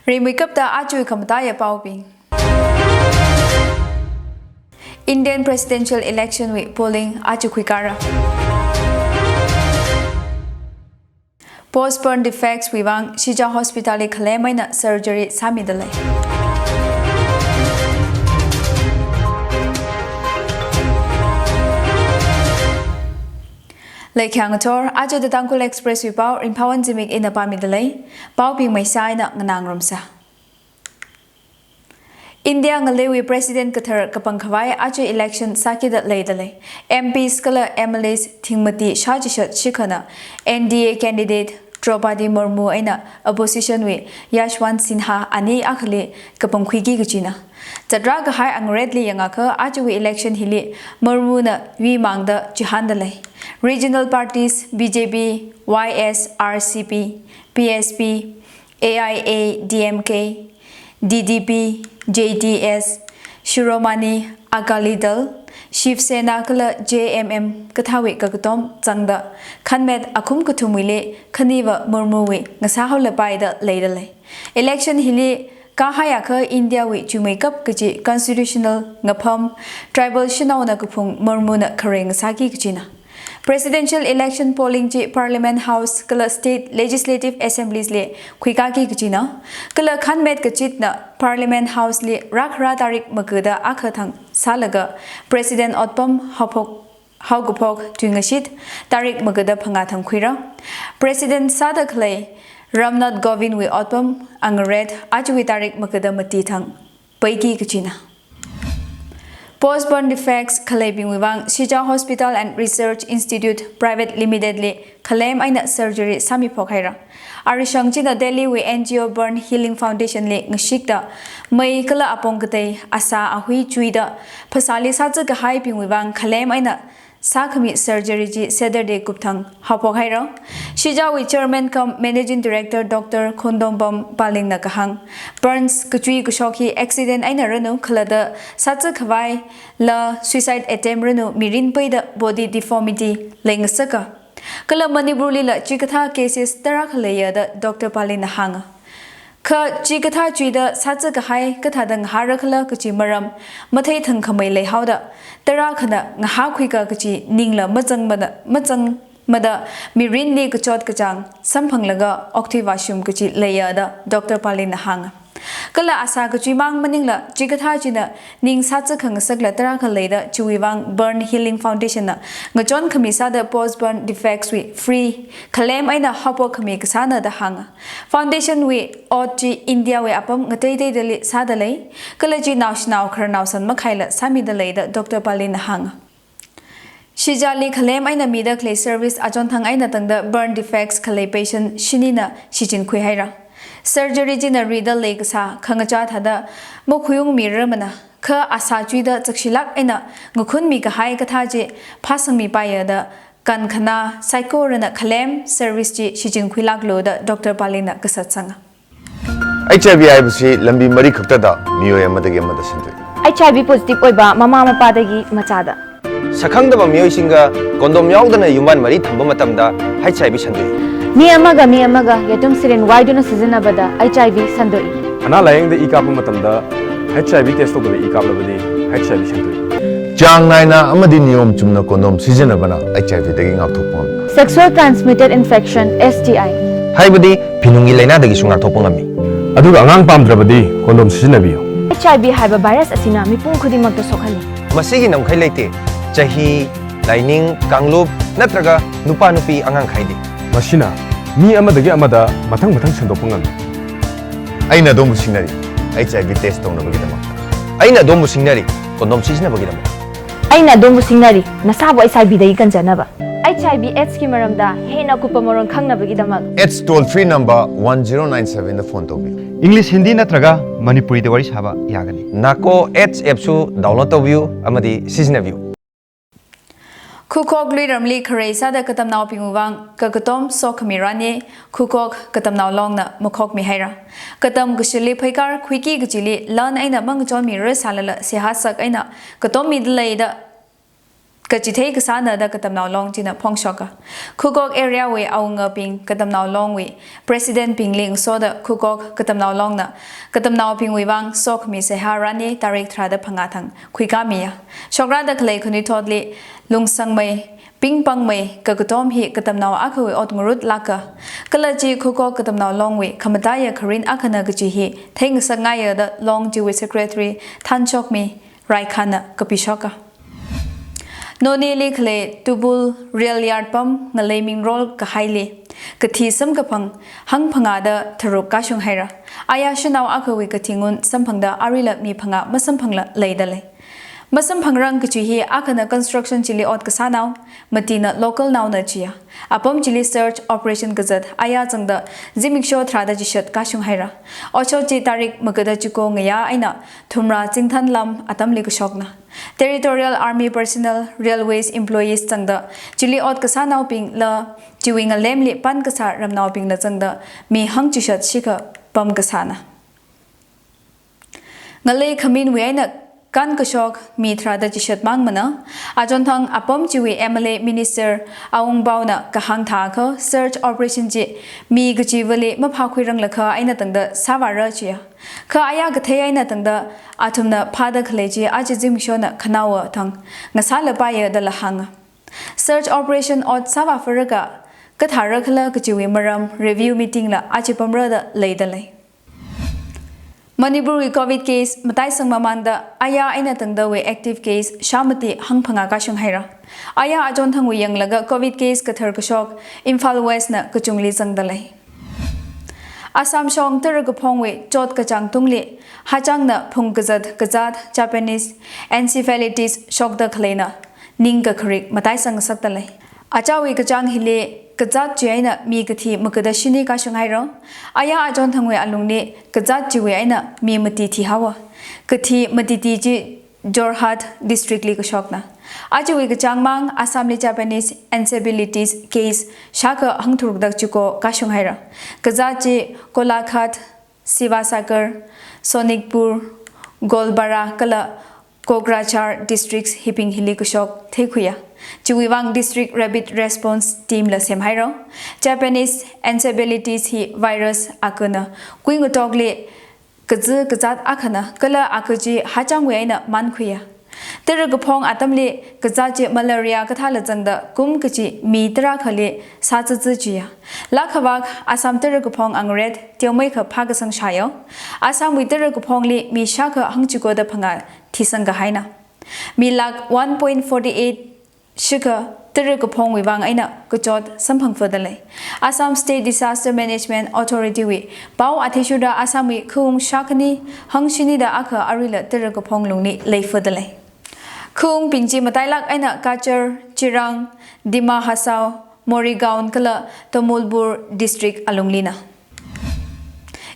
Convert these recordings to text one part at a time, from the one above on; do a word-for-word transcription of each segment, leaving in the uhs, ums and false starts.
Rimeikapta aja khamataiya paobing. Indian Presidential Election wui polling aja khuikāra. Post burn defects wui vang Shija Hospital li khalem eina surgery sāmidalei. Leikhyang ngathor, aja The Tangkhul Express wui pao, Ringphāwon Zimik ina pāmidalei. Paobing maisā eina Nganang Ramsa. India ngaleiwui President kathar kapangkhavai aja election sākida leidalei. M Ps kala M L As thingmati shāchishat shikhana N D A candidate Draupadi Murmu eina opposition wui Yashwant Sinha ani akhali kapangkhuiki kachina. Zatrā kahai angaretli yangakha ajawui election hili Murmu na wui mangda chihāndalei. Regional parties B J P, Y S R C P, B S P, A I A D M K, D D P, J D S, Shiromani Akali Dal, Shiv Sena kala J M M kathāwui kakatom zangda khanmet akhum kathumwuili khaniva Murmu wui ngasāhaolapai da leidalei. Election hili kahaiakha India wui chuimeikap kachi constitutional ngapham tribal shanaona kaphung Murmu na khareng sāki kachina. Presidential election polling chi Parliament House kala State Legislative Assemblies li khuikāki kachina. Kala khanmet kachitna Parliament House li rākhara tarik magada akha thang sālaga President otpam haophok, haokaphok tuingashit tarik magada phangā thang khuira. President sāda khalei Ramnath Kovind wui otpam angaret ajawui tarik magada mati thang paiki kachina. Post burn defects khaleibingwui vang Shija Hospital and Research Institute Private Limited li khalem eina surgery sāmiphok haira. Arishang china Delhi wui N G O Burn Healing Foundation li ngashikta mei kala apong katei asā ahui chuida phasāli sāzā kahaibingwui vang khalem eina sākhami surgery chi Saturday kupthang haophok haira. Shijawui Chairman cum Managing Director Doctor Khondombam Paling na kahāng, burns kachui kashok hi accident eina ranu khalatta sāzā khavaila suicide attempt ranu mirin peida body deformity leingasaka. Kala Manipur lila chikathā cases tarākha leiya da Doctor Paling na hānga. Kha chikathā chuida sāzā kahai kathāda ngahāra khala kachi maram matheithang khamei leihaoda, tarākhana ngahākhuika kachi ningla mazangmada, mazangmada mirinli kachot kachāng samphanglaga okthui vāshum kachi leiya da Doctor Paling na hānga. Kala asā kachuimang maningla chikathā china ning sāzā khangasakla tarākha leida chiwui vang Burn Healing Foundation na ngachon khami sāda post burn defects wui free khalem eina haophok khami kasāna da hānga. Foundation wui ot chi India wui apam ngateiteidali sādalei, kala chi naoshinao khararnao san makhaila sāmidalei da Doctor Paling na hānga. Shijali khalem eina mida khalei service achonthang eina tangda burn defects khalei patient shinina shichinkhui haira. Surgery china rida leikasā khangachā thāda makhuiungmira mana, kha asā chuida chakshilāk eina ngakhunmi kahai kathā chi phāsangmipaiya da kankhana saikorana khalem service chi shichinkhuilāklu da Doctor Paling na kasatsanga. H I V ꯍꯥꯏꯕꯁꯤ ꯂꯝꯕꯤ ꯃꯔꯤ ꯈꯛꯇꯗ ꯃꯤꯑꯣꯏ ꯑꯃꯗꯒꯤ ꯑꯃꯗ ꯁꯟꯗꯣꯛꯏ꯫ H I V positive ꯑꯣꯏꯕ ꯃꯃꯥ ꯃꯄꯥꯗꯒꯤ ꯃꯆꯥꯗ꯫ ꯁꯛꯈꯪꯗꯕ ꯃꯤꯑꯣꯏꯁꯤꯡꯒ condom ꯌꯥꯎꯗꯅ ꯌꯨꯝꯕꯥꯟ ꯃꯔꯤ ꯊꯝꯕ ꯃꯇꯝꯗ H I V ꯁꯟꯗꯣꯛꯏ꯫ ꯃꯤ ꯑꯃꯒ ꯃꯤ ꯑꯃꯒ ꯌꯦꯇꯨꯝ syringe ꯋꯥꯏꯗꯨꯅ ꯁꯤꯖꯤꯟꯅꯕꯗ H I V ꯁꯟꯗꯣꯛꯏ꯫ ꯑꯅꯥ ꯂꯥꯌꯦꯡꯗ ꯏ ꯀꯥꯞꯄ ꯃꯇꯝꯗ H I V test ꯇꯧꯗꯕ ꯏ ꯀꯥꯞꯂꯕꯗꯤ H I V ꯁꯟꯗꯣꯛꯏ꯫ ꯆꯥꯡ ꯅꯥꯏꯅ ꯑꯃꯗꯤ ꯅꯤꯌꯣꯝ ꯆꯨꯝꯅ condom ꯁꯤꯖꯤꯟꯅꯕꯅ H I V ꯗꯒꯤ ꯉꯥꯛꯊꯣꯛꯄ ꯉꯝꯃꯤ꯫ Sexual transmitted infection, S T I꯫ ꯍꯥꯏꯕꯗꯤ ꯐꯤꯅꯨꯡꯒꯤ ꯂꯥꯏꯅꯥꯗꯒꯤꯁꯨ ꯉꯥꯛꯊꯣꯛꯄ ꯉꯝꯃꯤ꯫ ꯑꯗꯨꯒ ꯑꯉꯥꯡ ꯄꯥꯝꯗ꯭ꯔꯕꯗꯤ condom ꯁꯤꯖꯤꯟꯅꯕꯤꯌꯨ꯫ H I V ꯍꯥꯏꯕ virus ꯑꯁꯤꯅ ꯃꯤꯄꯨꯝ ꯈꯨꯗꯤꯡꯃꯛꯇ ꯁꯣꯛꯍꯜꯂꯤ꯫ ꯃꯁꯤꯒꯤ ꯉꯝꯈꯩ ꯂꯩꯇꯦ꯫ ꯆꯍꯤ, ꯂꯥꯏꯅꯤꯡ, ꯀꯥꯡꯂꯨꯞ ꯅꯠꯇ꯭ꯔꯒ ꯅꯨꯄꯥ ꯅꯨꯄꯤ ꯑꯉꯥꯡ ꯈꯥꯏꯗꯦ꯫ ꯃꯁꯤꯅ ꯃꯤ ꯑꯃꯗꯒꯤ ꯑꯃꯗ ꯃꯊꯪ ꯃꯊꯪ ꯁꯟꯗꯣꯛꯄ ꯉꯝꯃꯤ꯫ ꯑꯩꯅ ꯑꯗꯣꯝꯕꯨ ꯁꯤꯡꯅꯔꯤ, H I V test ꯇꯧꯅꯕꯒꯤꯗꯃꯛ꯫ ꯑꯩꯅ ꯑꯗꯣꯝꯕꯨ ꯁꯤꯡꯅꯔꯤ, condom ꯁꯤꯖꯤꯟꯅꯕꯒꯤꯗꯃꯛ꯫ ꯑꯩꯅ ꯑꯗꯣꯝꯕꯨ ꯁꯤꯡꯅꯔꯤ, ꯅꯁꯥꯕꯨ H I V ꯗꯒꯤ ꯀꯟꯖꯅꯕ꯫ H I V AIDS ꯀꯤ ꯃꯔꯝꯗ ꯍꯦꯟꯅ ꯑꯀꯨꯞꯄ ꯃꯔꯣꯜ ꯈꯪꯅꯕꯒꯤꯗꯃꯛ꯫ AIDS toll free number one zero nine seven ꯗ phone ꯇꯧꯕꯤꯌꯨ꯫ English, Hindi ꯅꯠꯇ꯭ꯔꯒ ꯃꯅꯤꯄꯨꯔꯤꯗ ꯋꯥꯔꯤ ꯁꯥꯕ ꯌꯥꯒꯅꯤ꯫ NACO AIDS app ꯁꯨ download ꯇꯧꯕꯤꯌꯨ ꯑꯃꯗꯤ ꯁꯤꯖꯤꯟꯅꯕꯤꯌꯨ꯫ ꯈꯨꯈꯣꯛ ꯂꯨꯏꯔꯝꯂꯤ ꯈꯔꯩ ꯁꯥꯗ ꯀꯇꯝꯅꯥꯎꯕꯤꯡ ꯋꯥꯡ ꯀꯀꯇꯣꯝ ꯁꯣꯛꯈꯃꯤꯔꯥꯅꯤ, ꯈꯨꯈꯣꯛ ꯀꯇꯝꯅꯥꯎ ꯂꯣꯡꯅ ꯃꯈꯣꯛꯃꯤ ꯍꯥꯏꯔ꯫ ꯀꯇꯝ ꯀꯁꯤꯂꯤ ꯐꯩꯀꯥꯔ ꯈꯨꯏꯀꯤ ꯀꯆꯤꯂꯤ ꯂꯟ ꯑꯩꯅ ꯃꯪꯆꯣꯟꯃꯤꯔ ꯁꯥꯂꯂ ꯁꯦꯍꯥꯁꯛ ꯑꯩꯅ ꯀꯇꯣꯝꯃꯤꯗ ꯂꯩꯗ kachithei kasāna da Katamnao Long china phongshoka. Khukok area wui awungabing Katamnao Long wui President bingli ngasoda Khukok Katamnao Long na Katamnaobingwui vang sokhami seihā rani tarik tharāda phangā thang khuikāmiya. Shokrada khalei khanuithotli lungsangmei, pingpangmei, kakatom hi katamnao akhawui ot ngarut lāka. Kala chi Khukok Katamnao Long wui khamataiya kharin akhana kachi hi theingasakngaiya da Long chiwui Secretary Thanshokmi Raikhanna kapishoka. Noney li khalei Tubul Rail Yard pam ngalei mingrol kahaili kathi samkaphang hangphangā da tharuk kashung haira. Aya shanao akhawui kathi ngun samphangda aruila mi phangā masamphangla leida lei. Masamphangrang kachi hi akhana construction chili ot kasānao, matina local naona chiya. Apam chili search operation kazat aya zangda zimiksho tharāda chishat kashung haira. Otshot chi tarik magada chiko ngayā eina thumrā zingthan lam atamli kashokna. Territorial Army personnel, railways employees zangda chili ot kasānaobingla chiwui ngalemli pan kasā ramnaobingla zangda mi hangchishat shikha pam kasāna. Ngalei khaminwui eina kankashok mi tharāda chishat mangmana. Achonthang apam chiwui M L A Minister Awungbaona kahāng thākha search operation chi mi kachivali maphākhuiranglakha eina tangda sāvāra chiya. Kha aya kathei eina tangda athumna phāda khalei chi aja zimikshona khanaowa thang ngasālapaiya dala hānga. Search operation ot sāvāfaraga kathāra khala kachiwui maram review meeting la aja pamra da leida lei. Manipurwui covid case mataisang mamānda aya eina tangdawui active case shāmati hangphangā kashung haira. Aya achonthangwui yanglaga covid case kathar kashok Imphal West na kachungli zangda lei. Assam shong tara kaphongwui chot kachāng tungli hachangna phung kazat kazat Japanese encephalitis shokda khaleina ningkakharik mataisang ngasakda lei. Achāwui kachāng hili kazat chi eina mi kathi magada shini kashung haira. Aya achonthangwui alungli kazat chiwui eina mi mati thihaowa. Kathi matiti chi Jorhat district li kashokna. Ajawui kachāngmang Assamli Japanese encephalitis case shākha hangtharuk da chiko kashung haira. Kazat chi Golaghat, Sivasagar, Sonitpur, Goalpara kala Kokrajhar districts hibing hili kashok theikhuiya. Chiwui vang district rapid response team la semhaira. Japanese encephalitis hi virus akhana. Kuingatokli kazi kazat akhana kala akha chi hachangwui eina mankhuiya. Tara kaphong atamli kazat chi malaria kathāla zangda kum kachi mi tarākhali sāzaza chiya. Lakhavak Assam tara kaphong angret teomeikha phākasang shāya. Assamwui tara kaphongli mi shākha hangchiko da phangā thisang kahaina. Mi lakh one point forty eight shikha tara kaphongwui vang eina kachot samphangfada lei. Assam State Disaster Management Authority wui pao athishurda Assamwui khaung shākhani hangshinida akha aruila tara kaphong lungli leifada lei. Khaungbing chi matailak eina Cachar, Chirang, Dima Hasao, Morigaon kala Tamulpur district alunglina.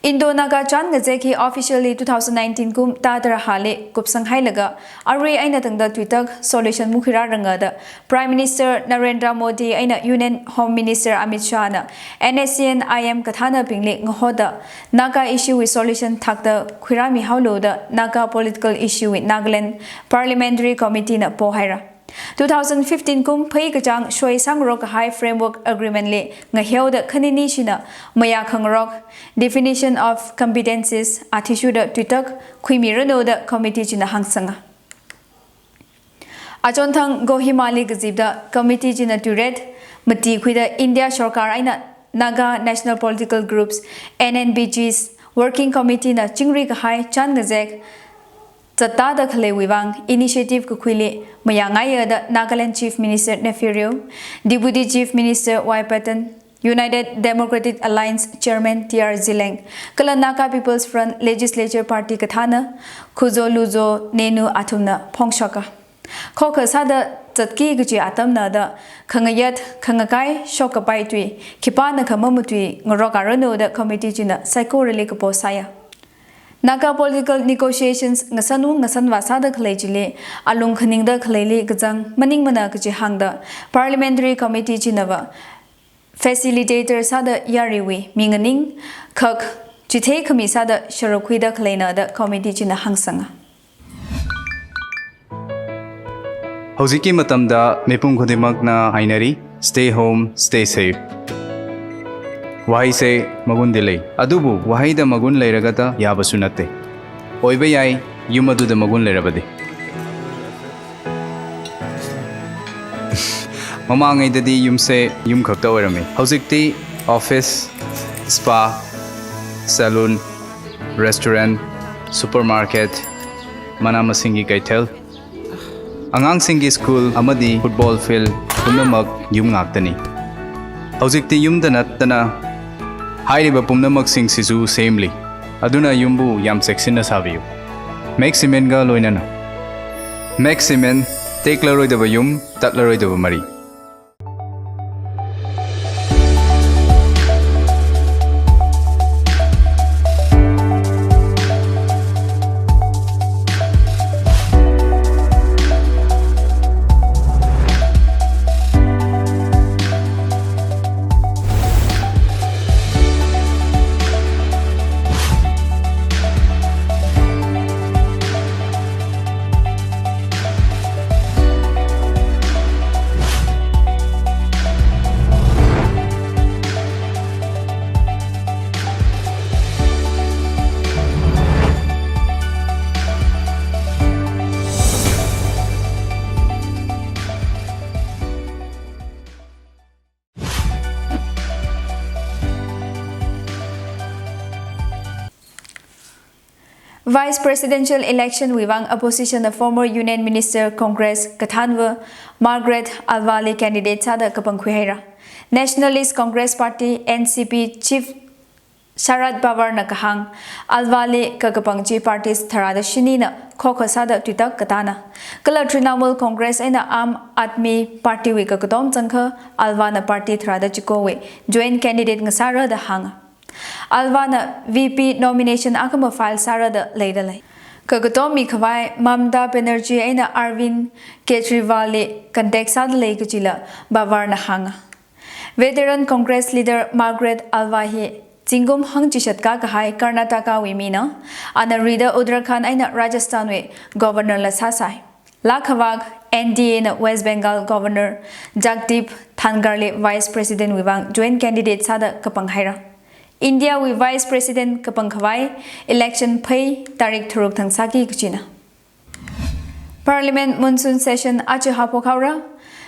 Indo-Naga chān ngazek hi officially two thousand nineteen kum thada tharāli kupsang hailaga, arui eina tangda tuitak solution makhuirāranga da Prime Minister Narendra Modi eina Union Home Minister Amit Shah na N S C N I M kathānabingli ngahoda Naga issue wui solution thakda khuirāmihaolu da Naga political issue wui Nagaland Parliamentary Committee na pohaira. Two thousand fifteen kum phei kachāng shoi sāngarok kahai Framework Agreement li ngaheoda khanini shina mayā khangarok, definition of competences, athishurda tuitak khuimiranu da committee china hāngsanga. Achonthang Kohimali kazipda committee china tuiret mati khuida India sorkar eina Naga National Political Groups, N N P Gs, Working Committee na chingri kahai chān ngazek zatda khaleiwui vang initiative kakhuili mayāngaiya da Nagaland Chief Minister Neiphiu Rio, Deputy Chief Minister Y Patton, United Democratic Alliance Chairman T R Zeliang, kala Naga People's Front Legislature Party kathāna Khujo Lujo Nenu athumna phongshoka. Khokha sāda zatki kachi atamna da khangayat, khangakai shokkapai tui, khipānakha mamatui ngarokngaranu da committee china saikorali kapo sāya. Naga political negotiations ngasanung ngasanva sāda khalei chili alung khaningda khaleili kazang maningmana kachi hāngda Parliamentary Committee chinava facilitator sāda yaruiwui mi nganing khak chithei khami sāda sharuk khuida khaleina da committee china hāngsanga. Hꯧjikki matamda mipum khudingmakna hainari, "Stay home, stay safe." Wahaise magundi lei. Adubu wahaida magun leiragada yabasu natte. Oiba yai, yum aduda magun leirabadi. Mamangaidadi yumse yum khakta oirame. Hojikti office, spa, salon, restaurant, supermarket, mana masinggi kaithel, angangsinggi school amadi football field pumnamak yum ngaktani. Hojikti yumda nattana hairiba pumnamaksing sisu semli. Aduna yumbu yam cheksinna sabiyu. Max Cement ga loinana. Max Cement, teklaroidaba yum, tatlaroidaba mari. Vice Presidential Election wui vang opposition na former Union Minister Congress kathānva Margaret Alvali candidate sāda kapangkhui haira. Nationalist Congress Party, N C P, Chief Sharad Pawar na kahāng, Alvali kakapang chi parties tharāda shinina khokha sāda tuitak katāna. Kala Trinamool Congress eina Aam Aadmi Party wui kakatom zangkha, Alva na party tharāda chikowui joint candidate ngasāra da hānga. Alva na V P nomination akhama file sāra da leida lei. Kakatom mikhavai Mamata Banerjee eina Arvind Kejriwal li contact sāda lei kajila Pawar na hānga. Veteran Congress leader Margaret Alva hi zingkum hangchishat kakahai Karnataka wui mina, ana rida Uttarakhand eina Rajasthan wui governor la sāsai. Laa khavak N D A na West Bengal Governor Jagdeep Dhankhar li Vice President wui vang joint candidate sāda kapang haira. India wui Vice President kapang khavai election phei tarik tharuk thang sāki kachina. Parliament monsoon session aja haophok haora.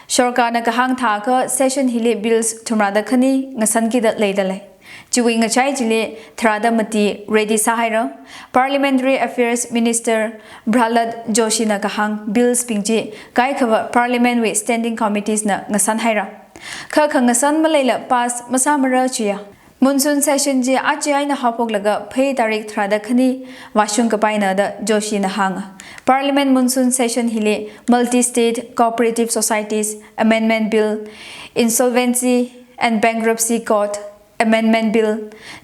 Sorkar na kahāng thākha session hili bills thumrāda khani ngasankida leida lei. Chiwui ngachai chili tharāda mati ready sāhaira. Parliamentary Affairs Minister Prahlad Joshi na kahāng bills bing chi kaikhava Parliament wui standing committees na ngasan haira. Kha khangasan maleila pass masāmara chiya. Monsoon session chi aja eina haophoklaga phei tarik tharāda khani vāshung kapaina da Joshi na hānga. Parliament monsoon session hili Multi-State Cooperative Societies Amendment Bill, Insolvency and Bankruptcy Code Amendment Bill,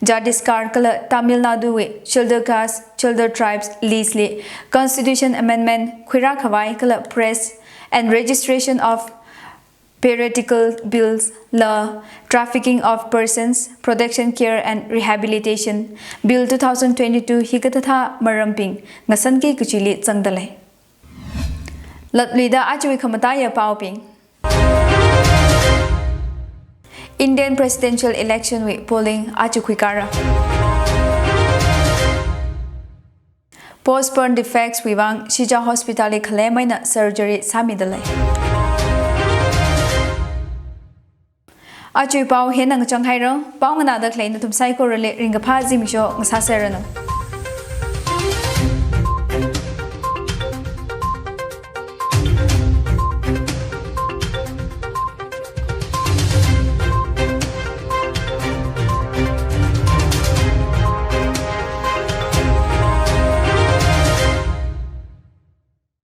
Chhattisgarh kala Tamil Nadu wui Scheduled Caste, Scheduled Tribes list li Constitution Amendment khuirā khavai kala Press and Registration of Periodical Bills, la Trafficking of Persons, Protection, Care and Rehabilitation Bill two thousand twenty-two hikathāthā marambing ngasanki kachili zangda lei. Lapluida ajawui khamataiya paobing. Indian presidential election wui polling aja khuikara. Post burn defects wui vang Shija Hospital li khalem eina surgery sāmida lei. Ajawui pao hina ngachang haira, pao nganāda khalei nathum saikorali ringkaphā zimiksho ngasāserranu.